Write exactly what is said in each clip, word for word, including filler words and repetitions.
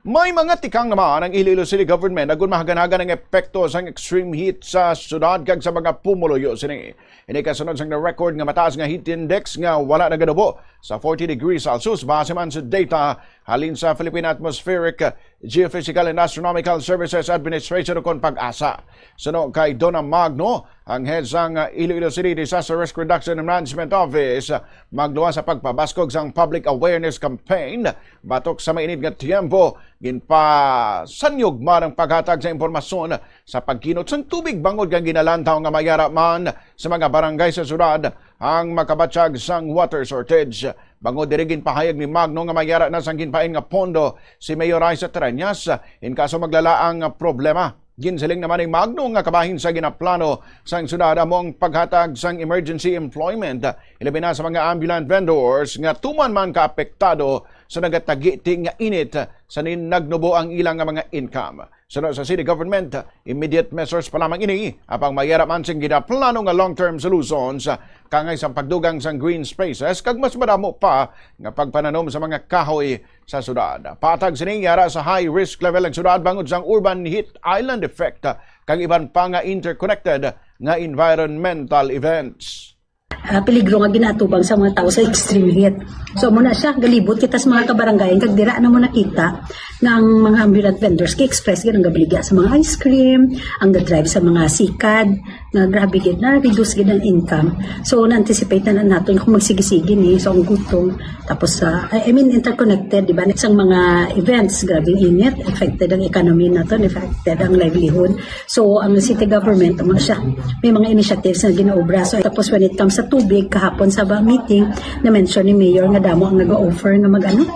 May mga tikang naman ang Iloilo City Government agud mahagan-hagan ang epekto sang extreme heat sa syudad kag sa mga pumuluyo sini. Ini kasunod sang na-record nga mataas nga heat index nga wala naganubo sa forty degrees Celsius base man sa data halin sa Philippine Atmospheric, Geophysical and Astronomical Services Administration o kon PAGASA. Suno kay Donna Magno, ang head sang Iloilo City Disaster Risk Reduction and Management Office, magluwas sa pagpabaskog sang public awareness campaign batok sa mainit nga tiyempo. Ginpasanyog man ang paghatag sa impormasyon sa pagkinot sang tubig bangod nga ginalantaw nga mayara man sa mga barangay sa syudad ang makabatyag sang water shortage. Bangod diri, ginpahayag ni Magno nga mayara na sang ginpain nga pondo si Mayor Raisa Treñas in kaso maglala ang problema. Ginsiling naman ni Magno nga kabahin sa ginaplano sang syudad amo ang paghatag sang emergency employment, ilabi na sa mga ambulant vendors nga tuman man kaapektado sa nagatagiti nga init sa nin nagnubo ang ilang nga mga income. Suno sa city government, immediate measures pa lamang ini, apang mayara man sing ginaplano nga long-term solutions, kangay sang pagdugang sang green spaces kag mas madamo pa nga pagpananom sa mga kahoy sa syudad. Patag sini, yara sa high risk level ang syudad bangod sang urban heat island effect kag iban pa nga interconnected nga environmental events. Ah, peligro nga ginaatubang sa mga tao sa extreme heat. So, amo na siya, galibot kita sa mga kabarangayan, kag dira na mo nakita nga ang mga ambulant vendors ka-express gid ang gabaligya sa mga ice cream, ang ga-drive sa mga sikad, nga grabe gid na reduce gid ang income. So, na-anticipate na, na naton kung magsigi-sige ni, so ang gutom, tapos sa, I I mean, interconnected, di ba? Sang mga events, grabe ang init, affected ang economy naton, affected ang livelihood. So, ang city government, amo siya, may mga initiatives na ginaobra. So, tapos when it comes sa tubig, kahapon sa ba meeting, na-mention ni Mayor nga damo ang nag-offer nga mag-ano,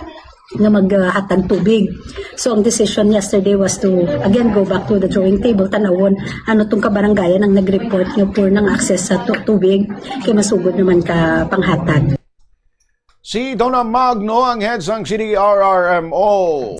nga maghatag tubig. So, ang decision yesterday was to, again, go back to the drawing table, tanawon ano tong kabarangayan ang nag-report nga poor ng access sa tu- tubig, kay masugod naman ka panghatag. Si Donna Magno ang head sang C D R R M O.